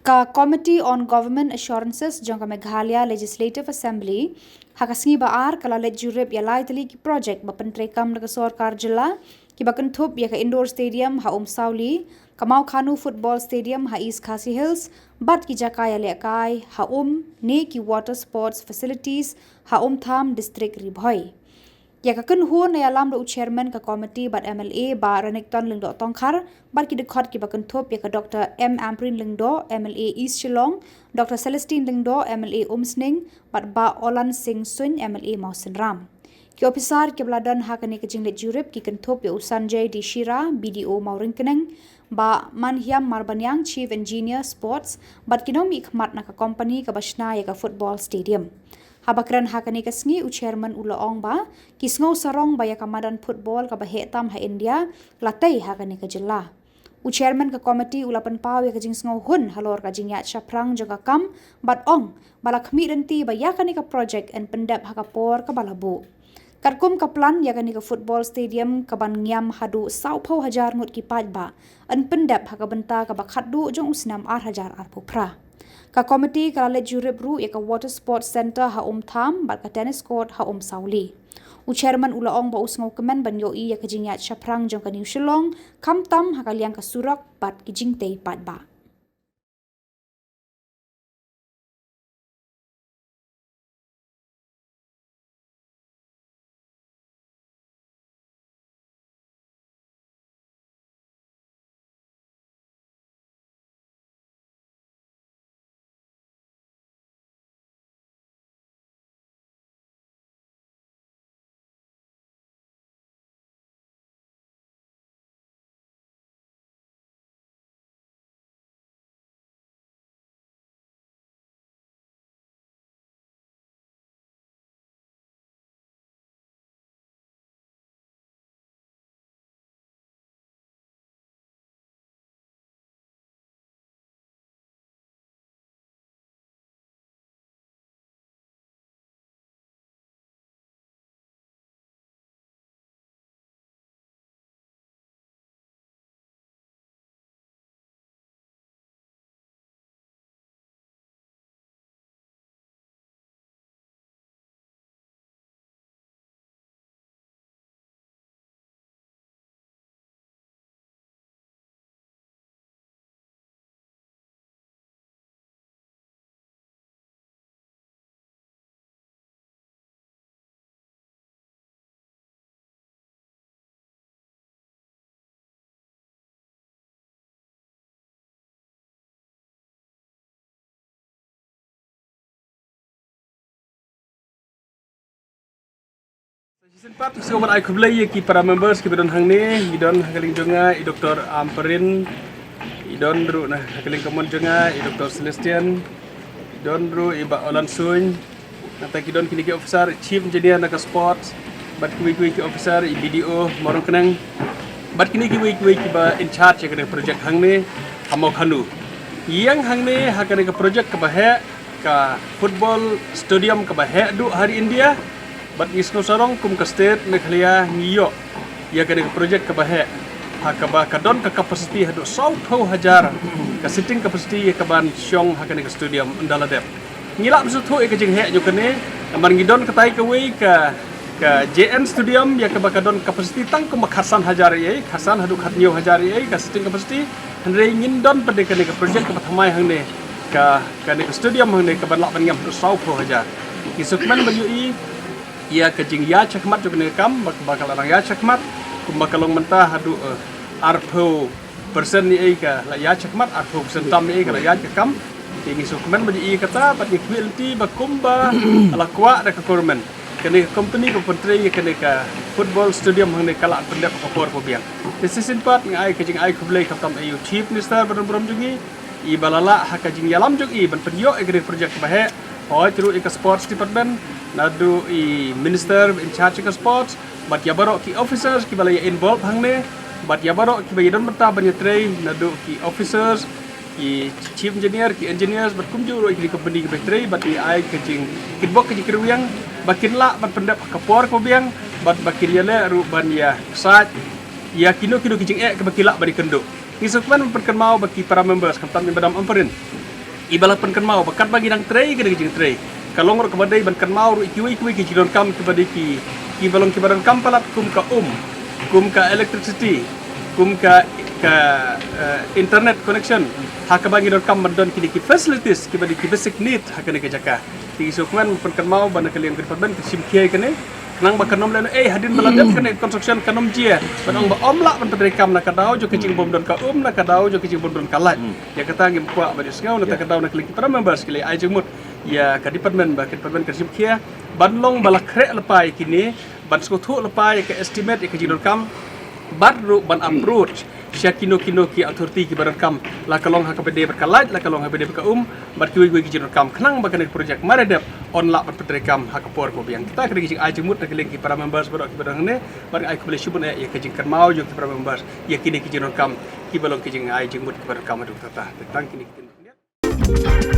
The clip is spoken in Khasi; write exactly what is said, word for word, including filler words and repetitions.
Ka Committee on Government Assurances jong ka Meghalaya Legislative Assembly ha ka sngi ba ar ka la leit jurip ïa lai tylli ki projek ba pyntreikam da ka sorkar jylla, kiba kynthup ïa ka Indoor Stadium ha Umsawli, ka Mawkhanu Football Stadium ha East Khasi Hills, bad ki jaka ïalehkai ha um ne ki water sports facilities ha Umtham, District Ri Bhoi. Ïa ka kynhun la ïalam da u Chairman ka Committee bad M L A Bah Renikton Lyngdoh Tongkhar bad ki dkhot kiba kynthup ïa ka Doctor M Ampareen Lyngdoh, M L A East Shillong, Doctor Celestine Lyngdoh, M L A Umsning, bad Bah Olan Singh Suin, M L A Mawsynram. Ki ophisar kiba la don ha kane ka jingleit jurip ki kynthup ïa u Sanjay D Shira, B D O Mawryngkneng, Bah Manhiam Marbaniang, Chief Engineer Sports, bad ki nongmihkhmat na ka kompani kaba shna ïa ka football stadium. Haba kren ha kane ka sngi, u Chairman u la ong ba ki sngew sarong ba ïa ka madan football kaba heh tam ha India la tei ha kane ka jylla. U Chairman ka Committee u la pynpaw ïa ka jingsngewhun halor ka jingïaid shaphrang jong ka kam bad ong ba la khmih lynti ba ïa kane ka projek yn pyndep ha ka por kaba la buh. Katkum ka plan, ïa kane ka football stadium kaban ngiam haduh sawphew hajar ngut ki paidbah yn pyndep ha ka bynta kaba khatduh jong u snem ar hajar arphew phra. Ka Committee ka la leit jurip ruh ïa ka Water Sports Centre ha Umtham bad ka Tennis Court ha Umsawli. U Chairman u la ong ba u sngewkmen ban ïohi ïa ka jingïaid shaphrang jong ka New Shillong, khamtam ha ka liang ka surok bad ki jingtei paidbah. Sa shisien pat, sngewbha ban ai khublei ïa ki para members kiba don hangne, ngi don ha ka liang jong nga i Doctor Ampareen, i don ruh na ha ka liang kamon jong nga i Doctor Celestine, i don ruh i Bah Olan Suin, nangta ki don kine ki officer, Chief Engineer na ka sports, bad kiwei kiwei ki officer, i B D O Mawryngkneng, bad kine kiwei kiwei kiba in charge ïa kane ka project hangne ha Mawkhanu. Ïeng hangne ha kane ka project kaba heh, ka football stadium kaba heh duh ha ri India, bad ngi sngew sarong kum ka state Meghalaya ngi ïoh ïa kane ka project kaba heh, ha kaba ka don ka capacity haduh sawphew hajar ka seating capacity ïa kaban shong ha kane ka stadium ynda la dep. Ngi lah ban sngewthuh ïa ka jingheh jong kane, namar ngi don katai kawei ka, ka J N Stadium ïa kaba ka don capacity tang kumba khatsan hajar ei ei, khatsan haduh khathynñiew hajar ei ei ka seating capacity. Hynrei ngin don pat de kane ka project kaba thymmai hangne, ka, kane ka stadium hangne kaban lah ban ngiam haduh sawphew hajar. Ngi sngewkmen ban ïohi ïa ka jingïaid shakhmat jong kane ka kam, ba, ba ka la nang ïaid shakhmat, kumba ka long mynta haduh, eh, arphew percent ei ei ka la ïaid shakhmat, arphew percent tam ei ei ka la ïaid ka kam. Te ngi sngewkmen ban ïohi ïa kata, bad ngi khmih lynti ba kumba la kwah da ka government, kane ka company kaba pyntrei ïa kane ka football stadium hangne ka lah pyndep ha ka por kaba biang. Te shisien pat nga ai ka jingai khublei khamtam ïa u Chief Minister ba don burom jong ngi, iba la lah ha ka jingïalam jong i ban pynïoh ïa kane ka project kaba heh, hooid ruh ïa ka sports department, naduh i minister in charge ïa ka sports, bad ïa baroh ki officers kiba la ïa involve hangne, bad ïa baroh kiba ïadon bynta ban ïatrei, naduh ki officers, ki chief engineer, ki engineers, bad kumjuh ruh ïa ki company kiba trei, bad ngi ai ka jingkyrkhu, ka jingkyrwiang ba kin lah ban pyndep ha ka por kaba biang, bad ba kin ïaleh ruh ban ïa ksaid ïa kino kino ki jingeh kiba ki lah ban ïakynduh. Ngi sngewkmen ban pynkynmaw ba ki para members, khamtam ïa Madam Ampareen, Iba la pynkynmaw ba katba ngi dang trei kane ka jingtrei, ka long ruh kaba dei ban kynmaw ruh ïa kiwei kiwei ki jingdonkam kiba dei ki, kiba long kiba donkam palat, kum ka um, kum ka electricity, kum ka, ka, eh, internet connection, ha kaba ngi donkam ban don kine ki facilities kiba dei ki basic need ha kane ka jaka. Te ngi sngewkmen ban pynkynmaw ba na ka liang ka department ka shim khia ïa kane, khnang ba kan ym lehnohei hadien ba la dep kane construction kan ym jia ban ong ba ym lah ban pyntreikam na ka daw jong ka jingbym don ka um, na ka daw jong ka jingbym don ka light. Ïa kata ngim kwah ban ïohsngew, nangta ka daw na ka liang ki para members ki la ai jingmut ïa ka department ba ka department kan shim khia ban long ba la khreh lypa ïa kine, ban sngewthuh lypa ïa ka estimate ïa ka jingdonkam, bad ruh ban approach sha kino kino ki authority kiba donkam, la ka long ha kaba dei bad ka light, la ka long ha kaba dei bad ka um, bad kiwei kiwei ki jingdonkam, khnang ba kane ka project mar dep yn lah ban pyntreikam ha ka por kaba biang. Kata ka dei ka jingai jingmut na ka liang ki para members baroh kiba don hangne, bad ai khublei shibun eh ïa ka jingkynmaw jong ki para members ïa kine ki jingdonkam kiba long ki jingai jingmut kiba donkam haduh katta. Te tang kine ki ktien.